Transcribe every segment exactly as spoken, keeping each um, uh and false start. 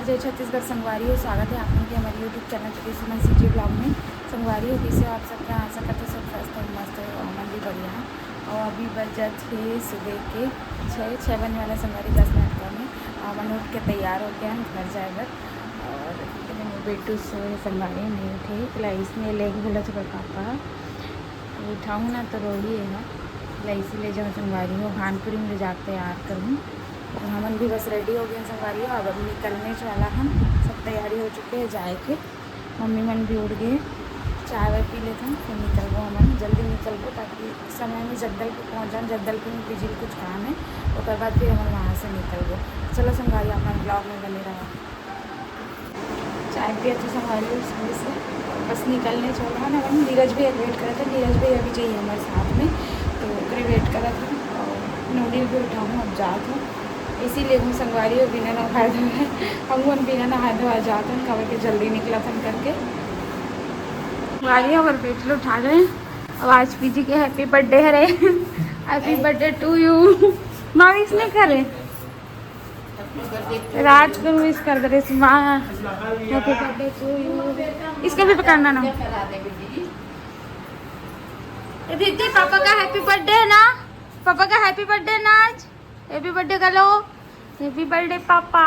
जय छत्तीसगढ़ संगवारी हो, स्वागत है आप मन के हमारे YouTube चैनल छोटी सुमन सीजी ब्लॉग में। संगवारी हो, कैसे हो आप सब? मैं आशा करते सब स्वस्थ हो, मस्त हो, हमन भी बढ़िया है। और अभी बजत हे सुबह के छः, छः बजने वाला संगवारी, दस मिनट कम है। और हमन उठ के तैयार हो गया है घर जाए बर। और बेटू सोए संगवारी नहीं उठे, इसलिए इसमें लेके बोला था पापा, उठाऊँ ना तो रोही है ना, इसलिए जब संगवारी हो भानपुरी में ले जाके तैयार करूँ। तो हमन भी बस रेडी हो गए संगवारी हो, अब, अब निकलने वाला हम, सब तैयारी हो चुके है जाए के। मम्मी मन भी उठ गए, चाय वाय पी लेथन, फिर निकलबो हमन, जल्दी निकलबो ताकि समय में जगदलपुर पहुँच जान। जगदलपुर में पीजी कुछ काम है, ओकर बाद फिर हमन वहाँ से निकलबो। चलो संगवारी, अपना ब्लॉग में बने रहो। चाय पिए तो संगवारी हो सुबह से, बस निकलने वाला है ना। हम नीरज भैया वेट करत है, नीरज भैया भी चाहिए हमारे साथ में, तो ओकरे वेट करत है। और नूडल भी उठाऊँ, अब जात हूँ, इसीलिए हम संगवारी हो बिना नहाए धोए, हम बिना नहाए धोए जात हूँ, कब के जल्दी निकला था करके। संगवारी हो, अगर बेटल उठा गए, अब आज पीजी के हैप्पी बर्थडे है रे, हैप्पी बर्थडे टू यू। माँ विश नहीं करे, राज को विश कर दे रे माँ, हैप्पी बर्थडे टू यू। इसका भी पकड़ना ना। ए दीदी, पापा का हैप्पी बर्थडे है ना, पापा का हैप्पी बर्थडे ना आज, हैप्पी बर्थडे कर लो, हैप्पी बर्थडे पापा।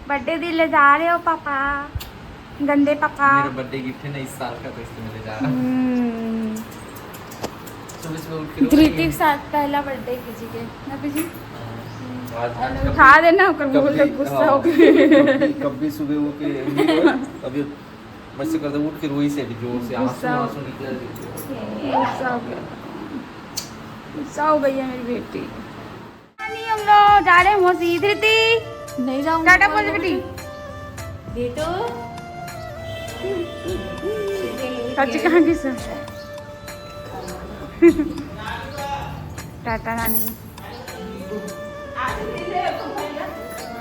बर्थडे दिन ले जा रहे हो पापा, गंदे पापा। मेरा बर्थडे गिफ्ट है ना इस साल का, तो इसलिए मैं ले जा रहा हूँ। हम्म। सुबह सुबह उठ के रो रही धृति है। के साथ पहला बर्थडे किसी के ना पीजी। हाँ। आज, आज कभी, उठा देना, ओकर मुंह कभी, लग गुस्सा हाँ, हो गया। कभी, कभी सुबह वो के, अभी मस्त कर दे, उठ के रोई से अभी जोर से, आंसू, गुस्सा हो आंसू निकल रही थी। गुस्सा हो गया, गुस्सा हो गई है मेरी बेटी। नहीं, हम लोग जा रहे हैं मौसी। धृति, नहीं जाऊंगी। टाटा बोल दे बेटी। बेटू। चाची कहाँ की सर? टाटा नानी।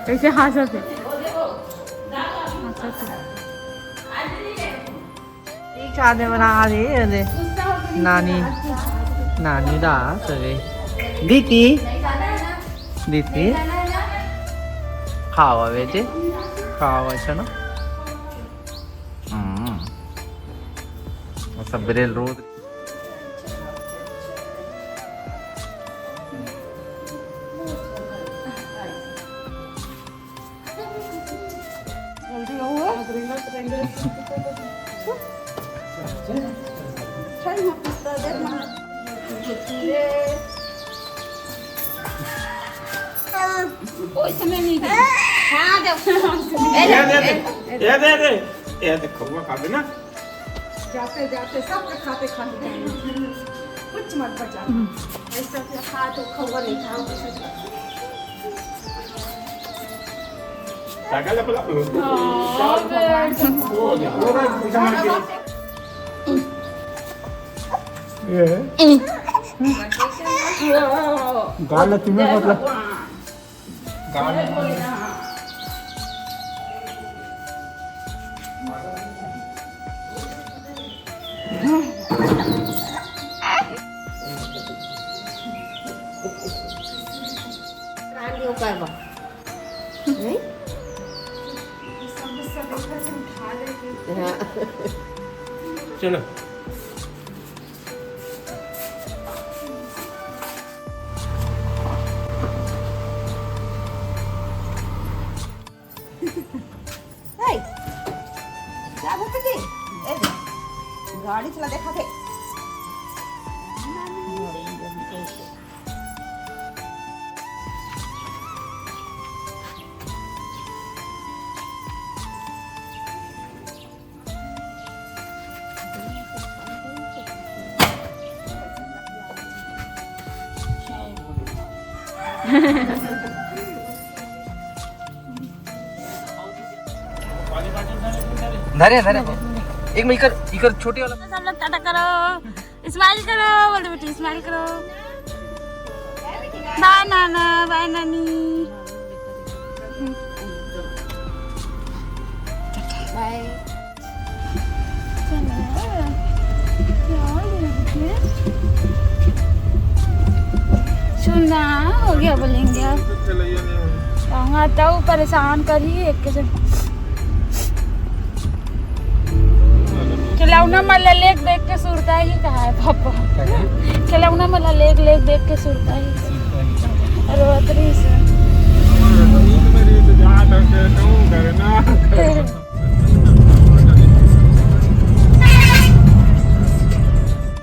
कैसे हंसत है? हंसत है। ठीक छाने बना दे, ये दे। नानी, नानी दा सवे। दीदी, दीदी। खावा बेटे, खावा छना। हम्म। सब रेल रोड। कोई समय नहीं दे। हाँ, दे। ये दे दे, ये दे दे, ये दे, खौवा खा दे ना। जाते जाते सबके खाते खाते जाएंगे। कुछ मत बचा। ऐसा क्या खा तो खौवा नहीं खाओ। ये है। गाल तुम्हें मतलब चलो। ए, क्या बोलते थे? ए, गाड़ी चला देखा थे। धरे, धरे। एक मिनट, इकर, इकर छोटे वाला। सब लोग टाटा करो, स्माइल करो, बोल दो बेटी, स्माइल करो। बाय नाना, बाय नानी। बाय। सुना हो गया बोलेंगे आप। हाँ, तउ परेशान करही एक के जन। खिलौना मन ला लेक देख के सुरता ही कहा है पापा। खिलौना मन ला लेक लेक देख के सुरता ही। रोत रही से।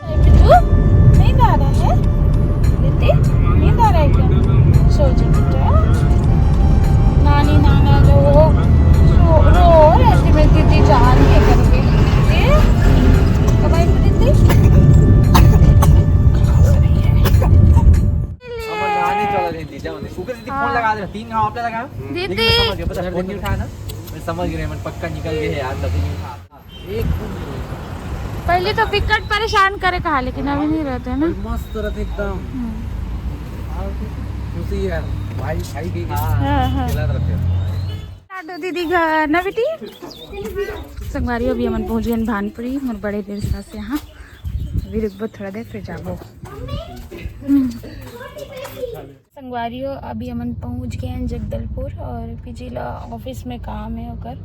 बिट्टू, नींद आ रहा है? दीदी, नींद आ रहा है क्या? सो जा बेटा। नानी, नाना जो रो, रो रहे थे मेरी दीदी जा रही है करके। दीदी, कब आई मेरी दीदी? अब जाने चला रहे दीदी, जाओ, ऊपर दीदी फोन हाँ। लगा दे, तीन घाव आपने लगाया। दीदी। लेकिन मैं समझ गया, पता है, फोन नहीं उठाया ना, मैं समझ गया, मैं पक्का निकल गए यार, तभी नहीं उठा। पहले तो विकट परेशान करे कहा, लेकिन अभी नहीं रहते हैं ना। मस्त रहते एकदम। हम्म। खुशी है भाई, भाई की। हाँ, हाँ। खिलात रहते हैं। लाडो दीदी घर ना बेटी। संगवारी, अभी हमन पहुंच गए भानपुरी, मोर बड़े देर सास यहाँ। अभी रुकबो थोड़ा देर, फिर जाबो। हम्म। संगवारी हो, अभी हमन पहुंच गए हैं जगदलपुर और पीजी ला ऑफिस में काम है ओकर,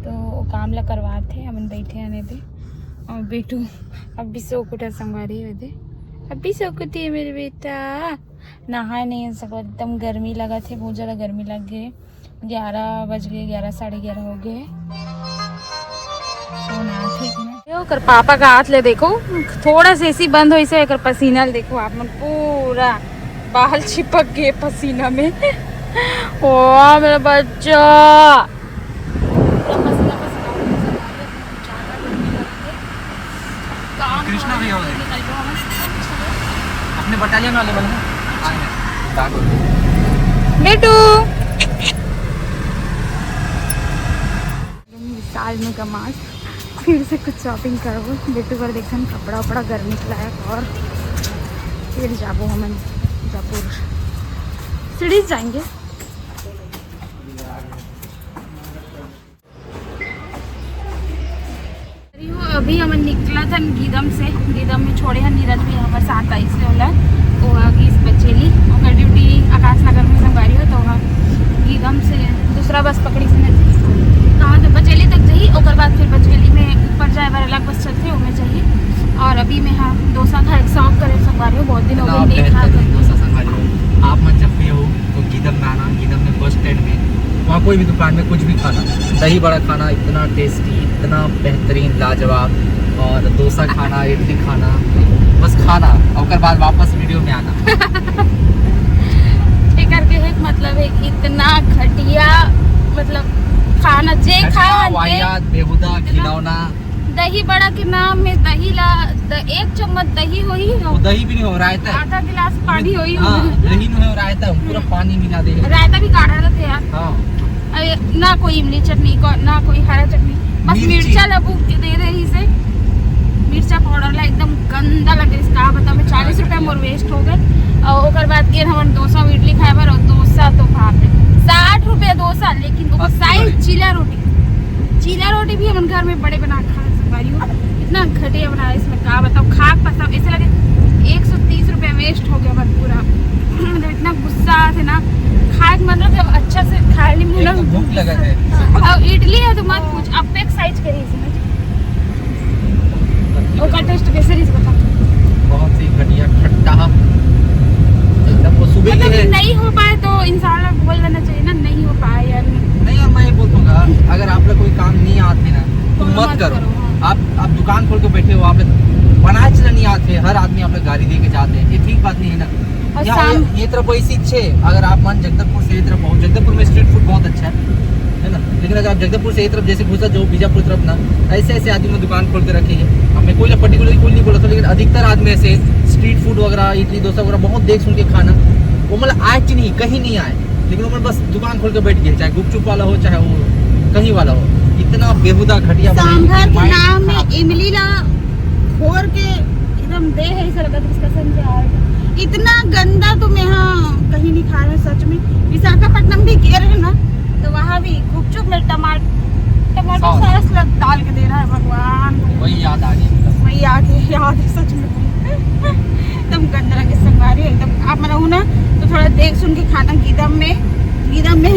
तो वो काम ला करवात है, हमन बैठे हैं दे। और बेटू अब भी सो उठा संगवारी हो दे, अब भी सो उठी है मेरे बेटा, नहाए नहीं है सको, एकदम गर्मी लगत है, बहुत ज्यादा गर्मी लग गई। ग्यारह बज गए, ग्यारह, साढ़े ग्यारह हो गए। सोना ठीक है। ये ओकर पापा का हाथ ले देखो, थोड़ा सा एसी बंद होइसे, एकर पसीना ले देखो आप मन, पूरा बाल चिपक गए पसीना में। ओ मेरा बच्चा, पूरा पसीना पसीना हो गया, सब आ गया, ज्यादा गर्मी लग रही है। कृष्णा भैया वाले। अपने बटालियन वाले बने हैं। बेटू। विशाल मेगा मार्ट फिर से कुछ शॉपिंग करबो। बेटू बर देखन कपड़ा उपड़ा गर्मी के लायक, और फिर जाबो हमन जयपुर। सीढ़ी से जाएंगे। अभी हमन निकलत हन गीदम से, गीदम में छोड़े हन नीरज भी हमर साथ आइस हे ओला, ओहा गिस बचेली, ओकर ड्यूटी आकाश नगर में संगवारी हो, तो ओहा गीदम से दूसरा बस पकड़िस हे, कहाँ से बचेली तक जाही, ओकर बाद फिर बचेली में ऊपर जाए बर अलग बस चलथे, ओमे जाही। और अभी मैं हा डोसा खाए के शौक करे संगवारी हो, बहुत दिन हो इतना गए नहीं खा बेहतरीन कर। डोसा संगवारी हो, आप मन जब भी हो तो गीदम में आना, गीदम में बस स्टैंड में, वहाँ कोई भी दुकान में कुछ भी खाना, दही बड़ा खाना, इतना टेस्टी, इतना बेहतरीन, लाजवाब। और डोसा खाना, इडली खाना, बस खाना, ओकर बाद वापस वीडियो में आना। एकर के एक मतलब है, इतना घटिया, मतलब खाना जे घटिया, खा, जे वाहियात, बेहुदा, इतना खिलौना। दही बड़ा के नाम में दही ला, द-, एक चम्मच दही होही। वो दही भी नहीं हो, रायता है। आधा गिलास पानी होही। हाँ, दही नहीं हो, रायता है, पूरा हम्म। पानी मिला दे। रायता भी गाढ़ा रहते यार। हाँ। अरे, ना कोई इमली चटनी, को-, ना कोई हरा चटनी, बस मिर्ची। मिर्चा ला बूक के दे रही से, मिर्चा पाउडर ला एकदम गंदा लगे, इसका बता मैं, चालीस रुपया मोर वेस्ट हो गए। और ओकर बाद गेन हमन डोसा और इडली खाए बर, और डोसा तो बाप रे, साठ रुपया डोसा, लेकिन वो साइज चीला रोटी, चीला रोटी भी हमन घर में बड़े बना खा सकते हो। इतना घटिया बना है इसमें, का बताओ, खा के पछताओ। ऐसे लगे एक सौ तीस रुपया वेस्ट हो गया बस पूरा। मतलब इतना गुस्सा आते ना, खाए के मन रहा अच्छा से खाए नहीं मिला। एक तो भूख लगा है। और इडली है तो मत पूछ, अब एक साइज करी इसमें। ओकर टेस्ट कैसे रही बता? बहुत ही घटिया खट्टा। एकदम वो सुबह की मतलब है। नहीं हो पाए तो इंसान लोग बोल देना चाहिए ना, नहीं हो पाए यार। नहीं, और मैं ये बोलूँगा, अगर आप लोग कोई काम नहीं आते ना तो तो मत मत करो। करो, हाँ। आप, आप दुकान खोल के बैठे हो, आप बनाए चला नहीं आते, हर आदमी आप लोग गाड़ी दे के जाते हैं, ये ठीक बात नहीं है ना। और यहाँ शाम ये, ये तरफ वही चीज है, अगर आप मान जगदलपुर से ये तरफ आओ, जगदलपुर में स्ट्रीट फूड बहुत अच्छा है, है ना? लेकिन अगर आप जगदलपुर से ये तरफ जैसे घुसा जो बीजापुर तरफ ना, ऐसे ऐसे आदमी ने दुकान खोल के रखे हैं। अब मैं कोई पर्टिकुलरली कोई नहीं बोला था, लेकिन अधिकतर आदमी ऐसे स्ट्रीट फूड वगैरह, इडली डोसा वगैरह बहुत देख सुन के खाना, वो मतलब आए कि नहीं, कहीं नहीं आए, लेकिन वो मतलब बस दुकान खोल के बैठ गए, चाहे गुपचुप वाला हो, चाहे वो कहीं वाला हो, इतना बेहुदा घटिया बनाई, सांभर के माइंड नाम खराब। में इमली ला घोर के एकदम दे है, ऐसा लगा था इसका संग से आया था। इतना गंदा तो मैं हाँ कहीं नहीं खाया सच में। विशाखापट्टनम भी गए रहे ना, तो वहाँ भी गुपचुप में टमाटर, टमाटर सॉस। सॉस लग डाल के दे रहा है भगवान। वही याद आ गई एकदम। वही आ गई याद है सच में। एकदम गंदा लगे संगवारी एकदम। आप मन हो ना तो थोड़ा देख सुन के खाना गीदम में। एकदम में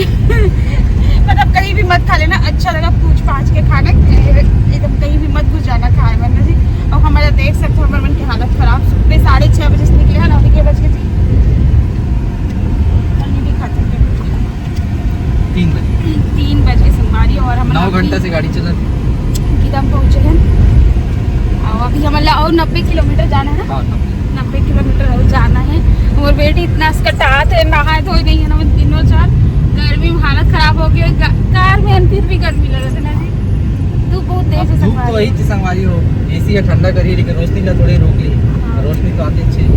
मतलब कहीं भी मत खा लेना, अच्छा लगा पूछ पाछ के खाना, एकदम कहीं भी मत घुस जाना खाए, वरना जी। और हमारा देख सकते हो, हमारे मन की हालत खराब, सुबह साढ़े छः बजे से निकले हैं ना, अभी के बज के जी, और नहीं भी खा सकते। तीन बजे। तीन बजे संगवारी, और हम नौ घंटा से गाड़ी चला। एकदम पहुँचे हैं, और अभी हमारा और नब्बे किलोमीटर जाना है ना। हाँ, नब्बे। नब्बे किलोमीटर और जाना है। और बेटी इतना सकटात है, नहाए धोए नहीं है ना, मैं तीनों चार गर्मी में हालत खराब हो गई। गा-, कार में हम फिर भी गर्मी लगे थे ना जी, धूप बहुत तेज है धूप तो संगवारी। वही थी संगवारी हो, एसी या ठंडा करिए, लेकिन रोशनी ना थोड़ी रोक ली। हाँ। रोशनी तो आती अच्छी है।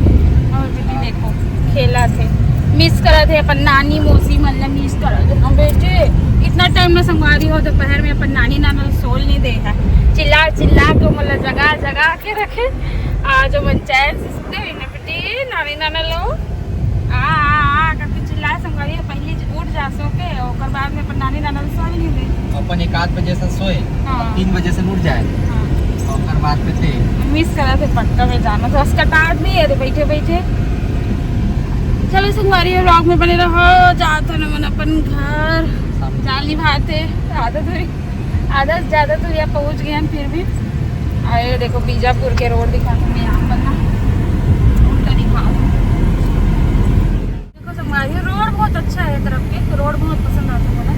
और बेटी देखो, खेला थे, मिस करा थे अपन नानी मौसी मन ला, मिस करा थे हम बेटे। इतना टाइम में संगवारी हो, दोपहर में अपन नानी नाना सोल नहीं दे है, चिल्ला चिल्ला के मतलब जगा जगा के रखे। आ जो मन चैन से सुते हुए ना बेटी, नानी नाना लो, आ आ आ करके चिल्लाए संगवारी हो। पहले उठ जा सो के, ओकर बाद में अपन नानी नाना ला सोल नहीं दे। अपन एक आध बजे से सोए, हाँ। तीन बजे से उठ जाए, हाँ। ओकर बाद में थे। मिस करा थे पक्का में जाना, तो अस्कटात नहीं है तो बैठे बैठे। चलो संगवारी, vlog में बने रहो। जात हो ना मन अपन घर, जाल निभाते, आधा दूरी, आधा से ज्यादा दूरी आप पहुंच गए हैं फिर भी। और ये देखो बीजापुर के रोड दिखा दूँ मैं यहाँ पर ना, उल्टा दिखा दूँ। देखो संगवारी, रोड बहुत अच्छा है तरफ के, तो रोड बहुत पसंद आता है ना,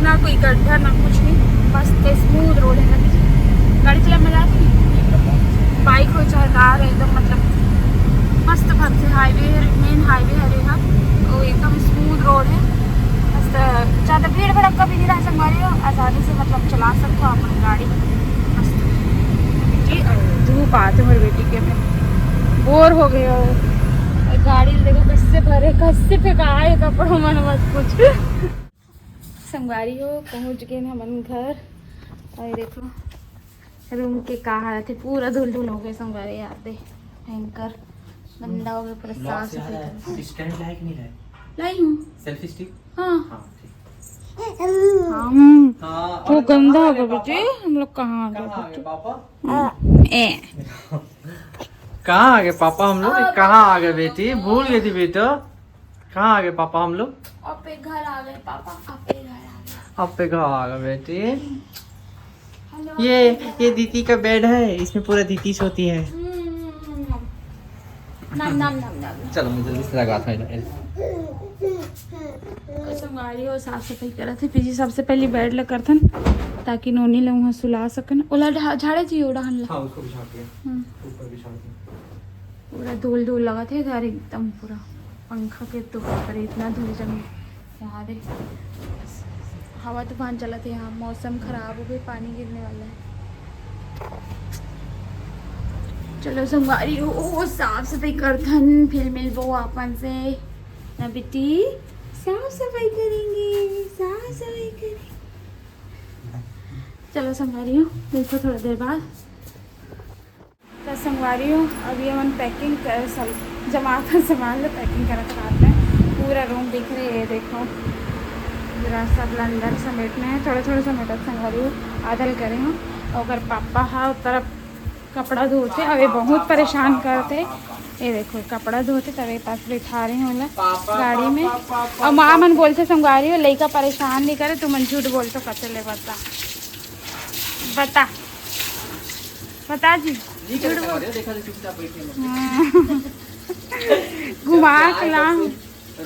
ना कोई गड्ढा ना कुछ नहीं, मस्त स्मूथ रोड है ना। गाड़ी चला मजा आती है, बाइक हो चाहे कार है, एकदम मतलब मस्त फंसे हाईवे, मेन हाईवे हरे हा, वो एकदम स्मूथ रोड है। मस्त, ज़्यादा भीड़ भड़क कभी नहीं रहा संगवारी हो, आसानी से मतलब चला सकते हो अपन गाड़ी। मस्त। जी, धूप आते मेरे बेटी के में बोर हो गए हो। गाड़ी देखो कैसे भरे, कैसे फेंकाए कपड़ों में मत कुछ। संगवारी हो, पहुंच गए हमन घर। और देखो रूम के का हालत है, पूरा धूल धूल हो गए संगवारी। यार दे भयंकर गंदा हो गया पूरा, साफ सफाई कर। स्टैंड लायक नहीं है। लाई हूँ। Selfie stick. हाँ। हाँ, ठीक। हम्म। हाँ, वो और गंदा हो गया बेटी। हम लोग कहाँ आ गए पापा? ए। कहाँ आ गए पापा हम लोग? कहाँ आ गए बेटी? भूल गई थी बेटा। कहाँ आ गए पापा हम लोग? आपके घर आ गए पापा, आपके घर आ गए। आपके घर आ गए बेटी। ये, ये दीदी का बेड है, इसमें पूरा दीदी सोती है। हम्म, हम्म, हम्म, हम्म। नम, नम, नम, नम। चलो, मैं जल्दी से लगाता हूँ इधर। संगवारी हो, साफ सफाई करत है। पीछे सबसे पहले बेड ला करथन, ताकि नोनी ला वहाँ सुला सकन। ओला ढा-, झाड़े जी ओढ़ा हन ला। हाँ, उसको बिछा के। हम्म। ऊपर बिछा के। पूरा धूल धूल लगत है घर एकदम पूरा। पंखा के तो ऊपर इतना धूल जमे। यहाँ देख, हवा तूफान चलत है, यहाँ मौसम खराब हो गई, पानी गिरने वाला है। चलो संगवारी हो, साफ सफाई करथन, फिर मिलबो आपन से ना बेटी। साफ सफाई करेंगे, साफ सफाई करेंगे। चलो संगवारी हो, मिलते थोड़ा देर बाद। तो संगवारी हो, अभी हमन पैकिंग कर, सॉरी, जमा कर सामान ला पैकिंग करत रात में। पूरा रूम दिख रहे, ये देखो, पूरा सब ला अंदर समेटना है। थोड़ा थोड़ा समेटत संगवारी हो, आधल करे हो। ओकर पापा हा तरफ कपड़ा धोते, अबे बहुत परेशान करते। ये देखो कपड़ा धोते, तबे पास बैठा रहे हो ला गाड़ी में। और माँ मन बोलते संगवारी हो, लइका परेशान नहीं करे, तुमन झूठ बोलते कते ले बता, बता। बता जी। नहीं करे संगवारी हो, देखा तो चुपचाप बैठे हैं। हाँ। घुमा के ला।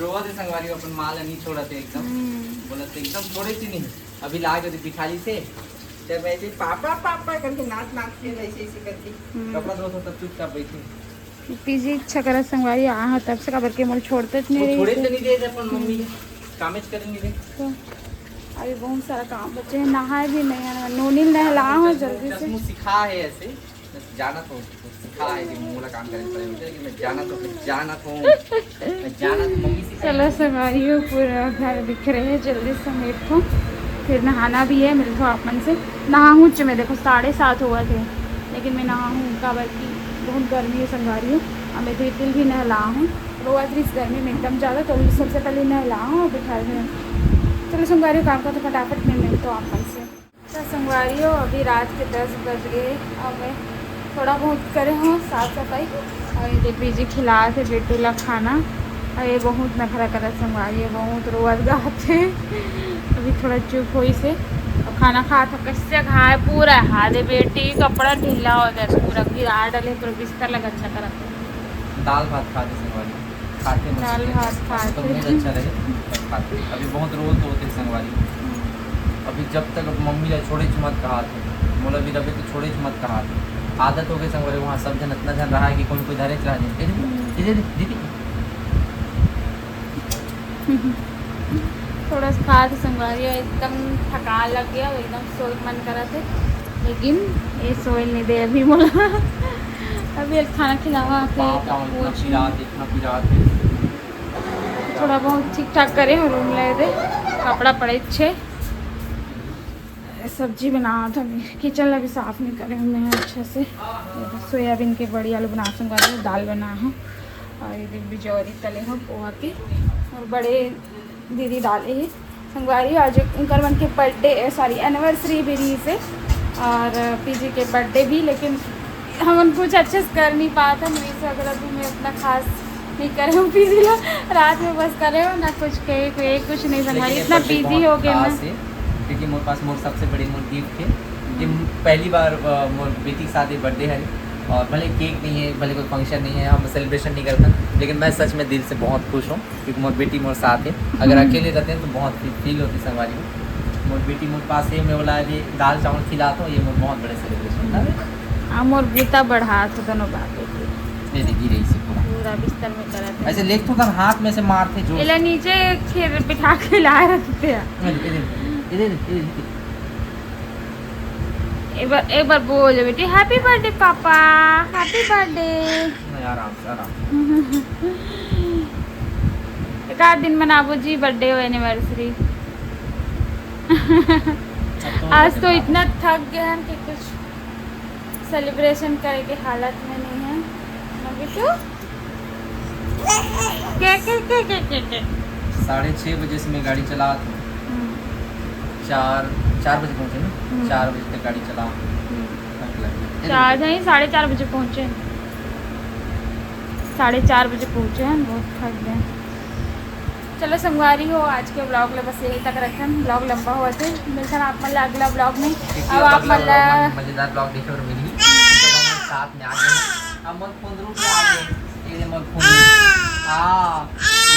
रोवत है संगवारी हो, अपन माँ ला नहीं छोड़त है एकदम। हम्म। बोलत है एकदम छोड़े से नहीं। अभी ला के बिठा ली से। जब ऐसे पापा पापा करके नाच नाच के ऐसे ऐसे करके हम्म। कपड़ा धोत हो तब चुपचाप बैठे। पीजी इच्छा करत संगवारी आ, हाँ, तब से काबर के मोर छोड़ते नहीं वो रही छोड़े से। तो नहीं दे अपन मम्मी। कामेज करेंगे रे। तो अभी बहुत सारा काम बचे हैं, नहाए भी नहीं है, नोनी नहला हो जल्दी से। चश्मू सिखा है ऐसे, बस जाना तो सिखा है कि मोला काम करे पड़े, लेकिन मैं जाना तो, मैं जाना तो, मैं जाना तो मम्मी सिखा। चलो संगवारी हो, पूरा घर बिखरे है, जल्दी समेट को फिर नहाना भी है, मिलते हो आप मन से। नहा हूँ मैं, देखो साढ़े सात हुआ थे, लेकिन मैं नहा हूँ काबर कि बहुत गर्मी है संगवारी हो। अब मैं धीरे दिल भी नहला हूँ, रोआ इस गर्मी में एकदम ज़्यादा, तो सबसे पहले नहला हूँ और बिठा रही हूँ। चलो संगवारी हो, काम का तो फटाफट मैं मिलता हूँ आप मन से। तो संगवारी हो, अभी रात के दस बज गए। अब मैं थोड़ा बहुत करे हूँ साफ सफाई और ये पीजी खिला थे बेटू ला खाना। अरे बहुत नखरा करत संगवारी, ये बहुत रोवत गात हे। अभी थोड़ा चुप होइस हे। अउ खाना खात हे, कैसे खाए पूरा हादे बेटी, कपड़ा ढीला हो जाए पूरा, गिरा डले पूरा बिस्तर लगा अच्छा करत हे। दाल भात खात हे संगवारी, खात हे मस्त दाल भात खात तो हे। मूड अच्छा रहे, तब खात हे। अभी बहुत रोत होत हे संगवारी। अभी जब तक अब मम्मी ला छोड़े च मत कहा थे, मोला भी रबे तो छोड़े च मत कहा थे। आदत हो गई संगवारी, वहाँ सब जन इतना जन रहा है कि कोई कोई धरे च रहा नहीं। ए दीदी, ए दीदी, दीदी। थोड़ा सा खात संगवारी, एकदम थकान लग गया, एकदम सोए के मन करत हे, लेकिन ये सोए नहीं दे अभी मोला। अभी एक खाना खिलावा के पाँव, पाँव इतना पीरा दे, इतना पीरा दे। थोड़ा बहुत ठीक ठाक करे हो रूम ले दे, कपड़ा पड़े छे, सब्जी बनात हूँ। किचन ला भी साफ नहीं करे हूँ मैं अच्छा से। सोयाबीन के बड़ी आलू बना संगवारी, दाल बना है और ये देख बिजौरी तले हो पोहा के, और बड़े दीदी डाले है संगवारी। आज उनकर मन के बर्थडे, सॉरी, एनिवर्सरी भी रही से, और पीजी के बर्थडे भी, लेकिन हमन कुछ अच्छे से कर नहीं पात हन, वही से अगला दिन में इतना खास नहीं करे हूँ पीजी ला। रात में बस करे हो ना कुछ कहे, कोई कुछ नहीं संगवारी, लेकिन ये इतना बर्थडे बिजी बहुत हो गए ना। खास है, क्योंकि मोर पास मोर सबसे बड़ी मोर गिफ्ट है। ये पहली बार, अ, मोर बेटी के साथ ये बर्थडे है, और भले केक नहीं है, भले कोई फंक्शन नहीं है, हम सेलिब्रेशन नहीं करता, लेकिन मैं सच में दिल से बहुत खुश हूँ, क्योंकि मोर बेटी मोर साथ है। अगर हम्म। अकेले रहते हैं तो बहुत फी-, फील होती संगवारी को। मोर बेटी मोर पास है, मैं बोला, "अरे, दाल चावल खिला तो, ये मोर बहुत बड़े सेलिब्रेशन था।" आ, मोर बूता बढ़ा तो दोनों बाप बेटी। ये देखी रही से पूरा। पूरा बिस्तर में करत है। ऐसे लेग तो तन हाथ में से मारथे जो। एला नीचे खेल बिठा के ला रखते हैं। इधर, इधर, इधर, इधर, इधर। एक बार, एक बार बोल दे बेटी, "Happy birthday papa, happy birthday।" नहीं, आराम से, आराम से। एक आध दिन मनाबो जी बर्थडे और एनिवर्सरी। अब तो आज तो इतना थक गए हैं कि कुछ सेलिब्रेशन करे के हालत में नहीं है ना बिट्टू? के, के, के, के, के, के? साढ़े छः बजे से मैं गाड़ी चला था। हम्म। चार, चार बजे पहुँचे ना? हम्म। चार बजे तक गाड़ी चला। हम्म। थक लग गई। चार नहीं, साढ़े चार बजे पहुँचे। साढ़े चार बजे पहुँचे हैं, बहुत थक गए। चलो संगवारी हो, आज के व्लॉग ला बस यही तक रखन। व्लॉग लंबा हुआ थे, मिलथन आप मन ला अगला व्लॉग में। क्योंकि अब अब आप अगला मन ला व्लॉग में मजेदार व्लॉग देखे बर मिलही। तो हम साथ में आ गए। अब मोर फोन रूप में आ गए। ये दे मोर फोन। हाँ,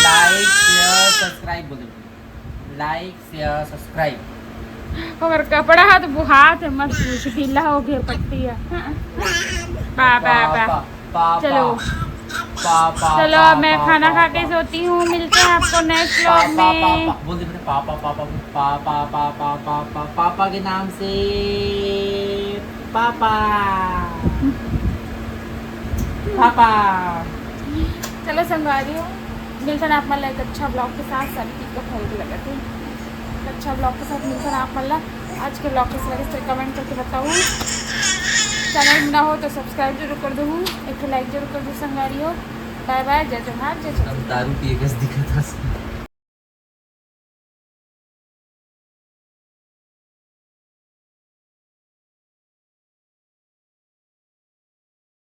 लाइक, शेयर, सब्सक्राइब बोल दे। लाइक, शेयर, सब्सक्राइब। ओकर कपड़ा हा तो बुहात है, मत पूछ, गीला हो गया पट्टी है। पा, पा, पा। पा, पा, चलो। पा, पा, चलो, पा, अब मैं पा, खाना पा, खा के पा। सोती हूँ, मिलते हैं आपको नेक्स्ट पा, व्लॉग पा, पा, में। पा, बोल दे बेटा, पा, पा, पा, पा, पा, पा, पा, पा, पा, पा, पा, पा, पापा के नाम से पापा। पापा। चलो संगवारी हो, मिलथन आप मन ला एक अच्छा व्लॉग के साथ। सभी चीज का फल भी लगा थे, एक अच्छा व्लॉग के साथ मिलथन आप मन ला। आज के व्लॉग कैसे लगे, कमेंट करके बताओ। चैनल में ना हो तो सब्सक्राइब जरूर कर दो, एक लाइक जरूर कर दो संगवारी हो। बाय बाय, जय जोहार, जय छत्तीसगढ़। हम दारू पिए कस दिखत हस।